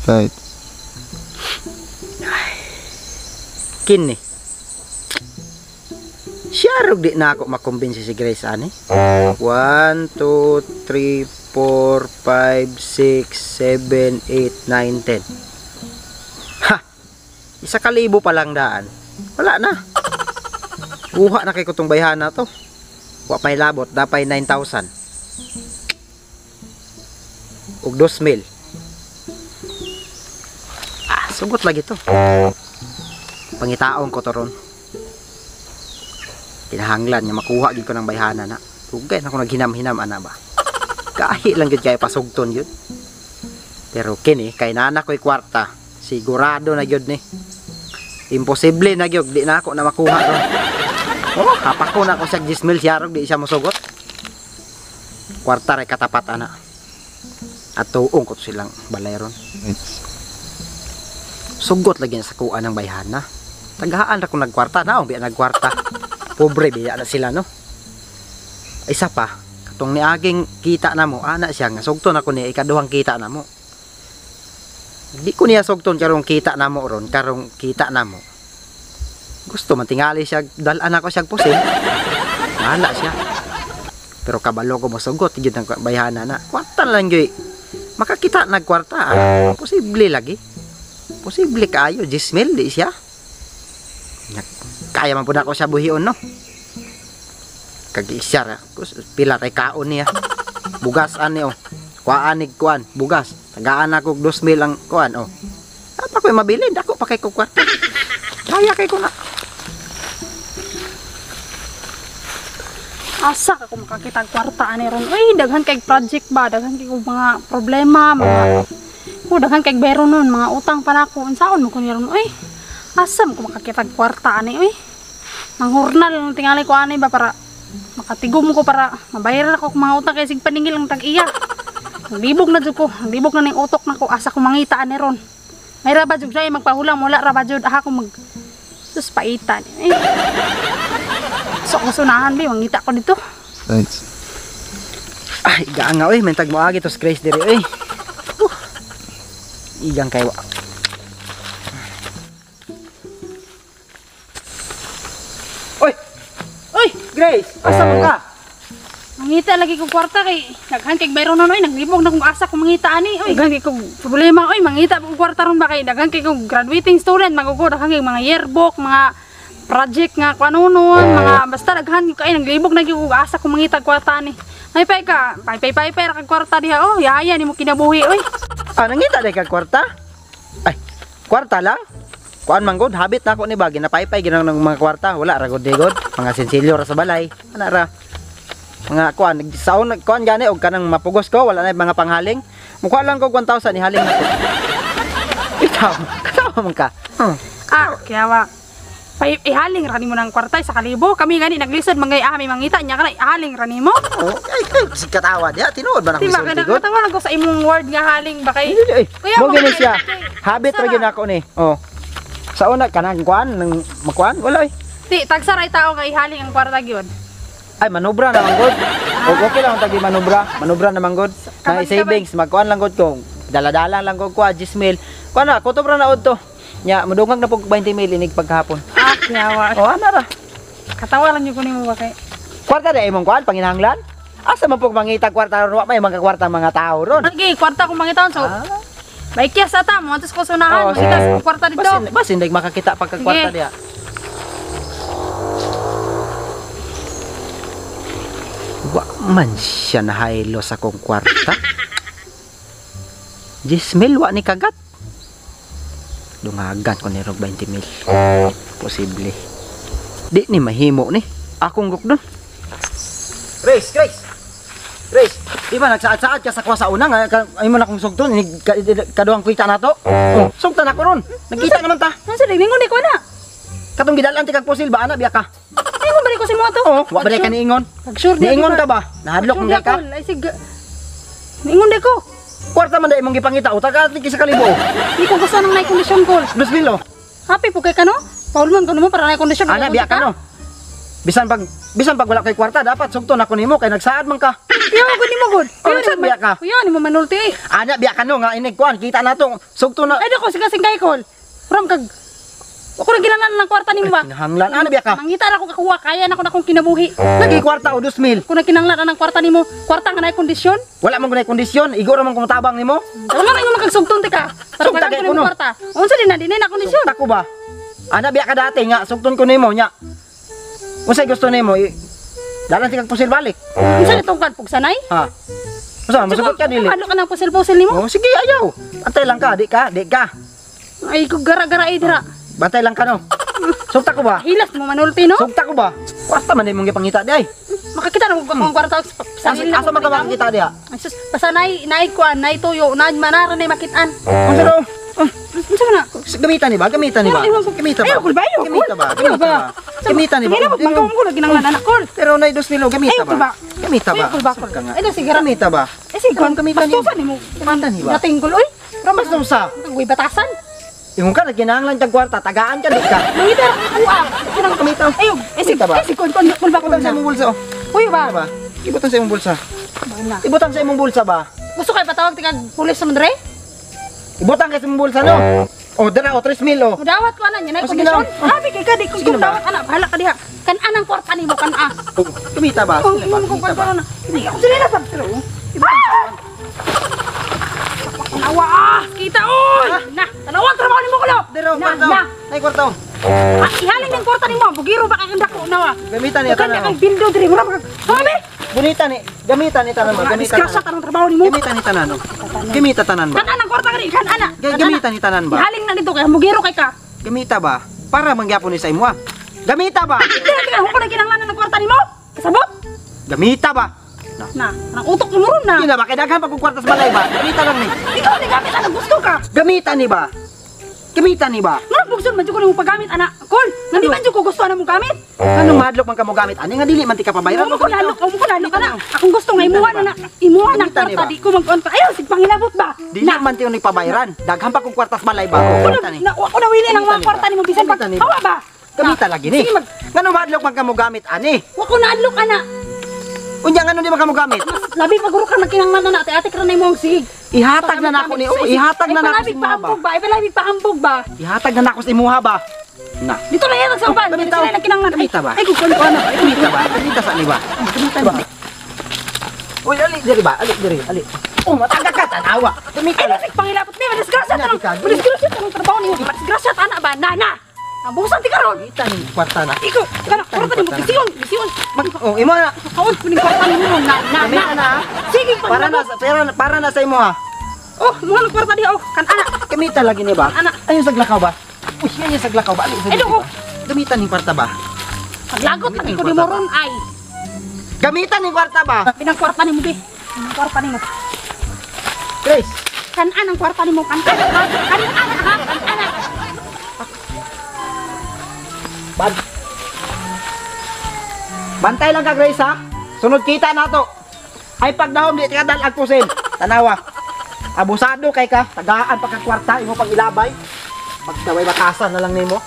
Right. Kini. Siya rog di na ako makumbinsi si Grace ani. 1, 2, 3, 4, 5, 6, 7, 8, 9, 10. Ha! 1,000 pa lang daan. Wala na. Kuha na kay kutong bayhana to. Wa pa'y labot, dapay 9,000. Ug 2,000. Ah, sugot lagi to. Pangitaon ko to ron. Kinahanglan nga makuha gid ko ng bayhana na. Dugay na ako naghinam-hinam ana ba. Kahi lang gid kay pasugton gyud. Pero kini kay nana ko'y kwarta, sigurado na gyud ni. Imposible na gyud di na ako na makuha ron. Oh, kapako na ako sa 10,000 siya rog di siya mosugot. Kwarta ray katapat ana. At tuong ko to silang balay ron. Sugot lagi na sa kuha ng bayhana. Tagahaan ra kung nagkwarta, naong biya nagkwarta. Pobre biya na sila no. Isa pa, katong niaging kita na mo, ana siya nga sugton ako niya ikaduhang kita na mo. Di ko niya sugton karong kita na mo ron, karong kita na mo. Gusto man tingali siya, dal-an ako siya pusil. Bahala siya. Pero kabalo ko mosugot gyud ang bayhana na. Kwarta lang gyud. Makakita nagkwarta. Ah. Posible lagi. Posible kaayo 10,000 di siya. Kaya man pud ako siya buhion no. Kag isya ra, pila kay kaon niya. Bugas ani oh. Kuhaan ni kuan, bugas. Tagaan ako og 2,000 ang kuan oh. Apa ko'y mabilin, dako pa kay ko kwarta. Kaya kay ko na. Asa ka kung makakita og kwarta ani ron. Uy, daghan kay project ba, daghan kay kog mga problema, mga oh, daghan kay bayro nun, mga utang pa nako. Unsaon mo kun ron? Uy, asa mo kung makakita og kwarta ani uy? Manghurnal lang tingali ko ani ba para makatigom ko para mabayaran ako og mga utang kay sig paningil ang tag-iya. Naglibog na jud ko, naglibog na ning utok nako asa ko mangita ani ron. May ra ba jud siya magpahulam, wala ra ba jud aha ko mag sus paitan. Eh. So kung sunahan bi mangita ko dito. Right. Ay, gaanga oy, mentag mo agi to Grace diri oy. Igang kay wa. Oy. Oy, Grace, asa man ka? Mangita lagi kog kwarta kay daghan kay bayro nun oy, naglibog na kong asa kung mangita ani oy. Daghan kay kog problema oy, mangita kog kwarta ron ba kay daghan kay kog graduating student magugo daghan kay mga yearbook, mga project nga kuan nun, mga basta daghan kay naglibog na gyud kog asa kung mangita kwarta ani. May pay ka, pay pay pay pay ra kag kwarta diha oh, yaya nimo kinabuhi oy. Ah, nangita day kag kwarta? Ay, kwarta lang? Kuan man gud, habit na ako ni ba ginapaypay ginang ng mga kwarta, wala ra gud gud, mga sensilyo ra sa balay, ana ra. Mga kuan, saon kuan gani og kanang mapugos ko, wala na mga panghaling. Mukha lang kog 1,000 ihaling nako. Ikaw, katawa man ka. Ah, kaya wa. Pay ihaling ra nimo ng kwarta sa kalibo. Kami gani naglisod mga ami mangita nya kana ihaling ra nimo. Oh, ay, ay, si katawa diha, tinuod ba nang Di ba misulti kana gud? katawa lang ko sa imong word nga haling ba kay. Ay, Kuya, mo gini mga- siya. Habit ra gyud ako ni. Oh. Sa una kanang kuan nang makuan wala oy. Ti tagsa ra tao nga ihaling ang kwarta gyud. Ay, manobra na man gud. O, okay lang tagi manobra, manobra na man gud. Na Kabag- savings magkuan lang gud kung dala-dala lang gud kuha 10,000. Kuan na, kutob ra na ud to. Nya mudungag na pug 20,000 inig paghapon. Ah, kaya wa. Oh, ana ra. Katawa lang gyud ko nimo ba kay. Kwarta na imong kuan panginahanglan? Asa man pug mangita kwarta ron, wa may mga kwarta mga tao ron. Lagi kwarta kong mangitaon so. Baikya sa ta mo atos ko sunahan, Oh, mangita sa kwarta dito. Basin, basin dag makakita pagka kwarta Sige. diha. Wa man siya nahaylo sa kong kwarta. 10,000 wa ni kagat. Dungagan ko ni rog 20,000. Posible. Di ni mahimo ni. Akong gukdon. Grace, Grace. Grace, di ba nagsaad-saad ka sa kuha sa una nga ay mo na kong sugton ini kaduhang kita na to. Oh, sugtan ako ron. Nagkita naman ta. Unsa di mingon di ko na. Katong gidalan ti kag pusil ba ana biya ka? Ay mo balik ko sa imo to. Oo, wa ba di ka niingon? Pag-sure di Niingon ka ba? Nahadlok Pag-sure man di ka? ako. Ay sig. Niingon di ko. Kwarta man da imong gipangita utag ati sa kalibo. Di ko gusto nang nay kondisyon ko. 2,000 oh. Happy po kay kano? Paul man kuno mo para nay kondisyon. Ana biya ka no. Bisan pag wala kay kwarta, dapat sugton ako nimo kay nagsaad man ka. Yo, gud nimo gud. Oh, nagsaad biya ka? Yo, nimo manulti eh. Ana biya ka no nga inig kuan, kita na to. Sugton na. Ay dako sige singkay kol. Ram kag Ako na ginanglan ng kwarta nimo ba? Kinahanglan ana biya ka. Mangita na ako kakuha, kaya na ako na akong kinabuhi. Lagi kwarta o 2,000. Kung nakinanglan na ng kwarta nimo, kwarta nga na kondisyon. Wala man gunay kondisyon, igo ra man kung tabang nimo. Wala na yung makagsugton ti ka. Para Sugta pagan kay ko nimo kuno. kwarta. Unsa din na din na kondisyon? Sugta ko ba? Ana biya ka dati nga sugton ko nimo nya. Unsay gusto nimo? Dalan ti kag pusil balik. Unsa ni tungkad pugsanay? Ha. Unsa masugot ka dili? Ano ka ng pusil-pusil nimo? Oh, sige ayaw. Antay lang ka, di ka, di ka. Ay ko gara-gara ay dira. Bantay lang ka no. Sugta ko ba? Hilas mo manulti no? Sugta ko ba? Kwarta man imong gipangita di ay. Makakita na mo kung kwarta sa Asa asa man ka makakita diha? Ay sus, basta nay nay kuan, nay tuyo, nay manara nay makitaan. Unsa do? Oh, Unsa man na? gamitan ni ba? Gamitan ni ba? Ayaw, ayaw, Gamita ba? Ayaw, kul ba? Ayaw, kul. Gamita ba? Ayaw Gamita ba? ba? Gamita ni ba? Tingnan mo, manggaw ko na ginanglan anak kol. Pero nay 2,000 gamita Ayaw, kul ba? ba? Gamita ba? Ayaw, kul ba, kul? Sugta nga. Ay, sige, ra. Gamita ba? Eh sige, Anong gamitan niyo? Bastusan nimo. Gamitan ni ba? Dating kol oy. Basta usa. Uy, batasan. Ingon ka nagkinahanglan kag kwarta, tagaan ka di ka. Mangita ra kuha. Kinang gamita. Ayaw, eh sige, Gamita ba? eh sige, kol kol kol ba kol Ibutang sa na. imong bulsa. Oh. Uy ba? Ano ba? Ibutang sa imong bulsa. Ba na. Ibutang sa imong bulsa ba? Gusto kay patawag tikag pulis sa Mandre? Ibutang kay sa imong bulsa no. Oh, dara oh 3,000 oh. Mudawat ko ana niya nay Oh, sige kondisyon. na. Abi kay ka di ko Sige na ba? dawat ana, bahala ka diha. Kan anang kwarta nimo kan a. Oh, Gamita ba? Kung Sige na ba? imo kung Gamita ba? kwan na. Hindi ako sila pa pero. Tanawa ah, kita oy. Na, tanawa ang trabaho nimo kulo. Dara oh, Na, kwarta. na. Nay kwarta. oh. Ah, ihalin ang kwarta nimo, bugiro ba kay dako nawa. Gamita niya Kan tanan. kay bildo diri mura ba. Sabi. Bonita ni, gamita ni tanan ba? Gamita. Disgrasya tanong trabaho nimo. Gamita ni tanan. oh. Gamita tanan ba? Kan anang kwarta kani, kan ana. Gamita ni tanan ba? Ihaling na dito kay bugiro kay ka. Gamita ba? Para mangyapon ni sa imo ah. Gamita ba? Hindi na kaya ko na kinahanglan ng kwarta nimo. Kasabot? Gamita ba? Na. Na, ang utok nimo ron na. Hindi na ba? Kay daghan pa kong kwarta sa balay ba? Gamita lang ni. Ikaw ni gamit ana gusto ka. Gamita ni ba? Gamita ni ba? Nga bugson man jud ko nimo paggamit ana. Kol, nga di man jud ko gusto ana mo gamit. Anong madlok man ka mo gamit? Ani nga dili man ti ka pabayran Mo ko nalok, mo ko nalok ana. Akong gusto nga imuha na na, imuha na Gamita ni kwarta ba? di ko magkuan pa. Ayaw sig pangilabot ba? Dili man ti pabayran. Daghan pa kong kwarta sa balay ba? Ako Gamita na, ni. na, ako na wili ng Gamita mga ni kwarta ba? nimo bisan pag Gamita ni ba? hawa ba? Gamita lagi ni. Sige mag Ngano madlok man ka mo gamit ani? wa ko naadlok ana. Unya ngano di man ka mo gamit? Mas labi paguro ka nagkinanglan na ate ate ka na imong sig. Ihatag na nako ni. Oh, ihatag na nako sa Ay, imuha ba? paambog ba? Ay, palabig paambog ba? Ihatag na nako sa imuha ba? Na. Dito na yan sa uban. Gamita. Sila nagkinanglan. Ay, Gamita ba? Ay, kung ano. Gamita ba? Gamita sa ni ba? Gamita ba? Uy, ali diri ba? Ali diri, ali. Oh, mataga ka tanawa. Gamita Ay, la. lasig pangilabot ni, madisgrasya Inabi tanong. ka. Madisgrasya tanong trabaho niyo. Madisgrasya tana ba? Na, na. Nabusan ti karon. Gamita ni kwarta na. Ikaw, kana kwarta nimo bisiyon, bisiyon. Mag oh, imo na. Kaon kuning kwarta nimo na, na, na. Gamita na. Sige, Para na pangilabot. sa pera para na sa imo ha. Oh, mga nang kwarta diha oh, kan ana. Gamita lagi ni ba? Ana. Ayun sa glakaw ba? Uy, yan yung sa glakaw ba? Ali sa Ay, diri doko. ba? Gamitan ni kwarta ba? Paglagot Gamitan lagi ni ko nimo kwarta ba? ron ay. Gamitan ni kwarta ba? Pinang kwarta nimo be. Pinang kwarta nimo. Grace, Kan anang kwarta nimo kan ana ha. Kan ana ha, kan ana. Ban Bantay lang ka Grace ha. Sunod kita na to. Ay pagdahom di ka dalag pusin. Tanawa. Abusado kay ka, tagaan pa ka kwarta imo pag ilabay. Pagdaway batasan na lang nimo.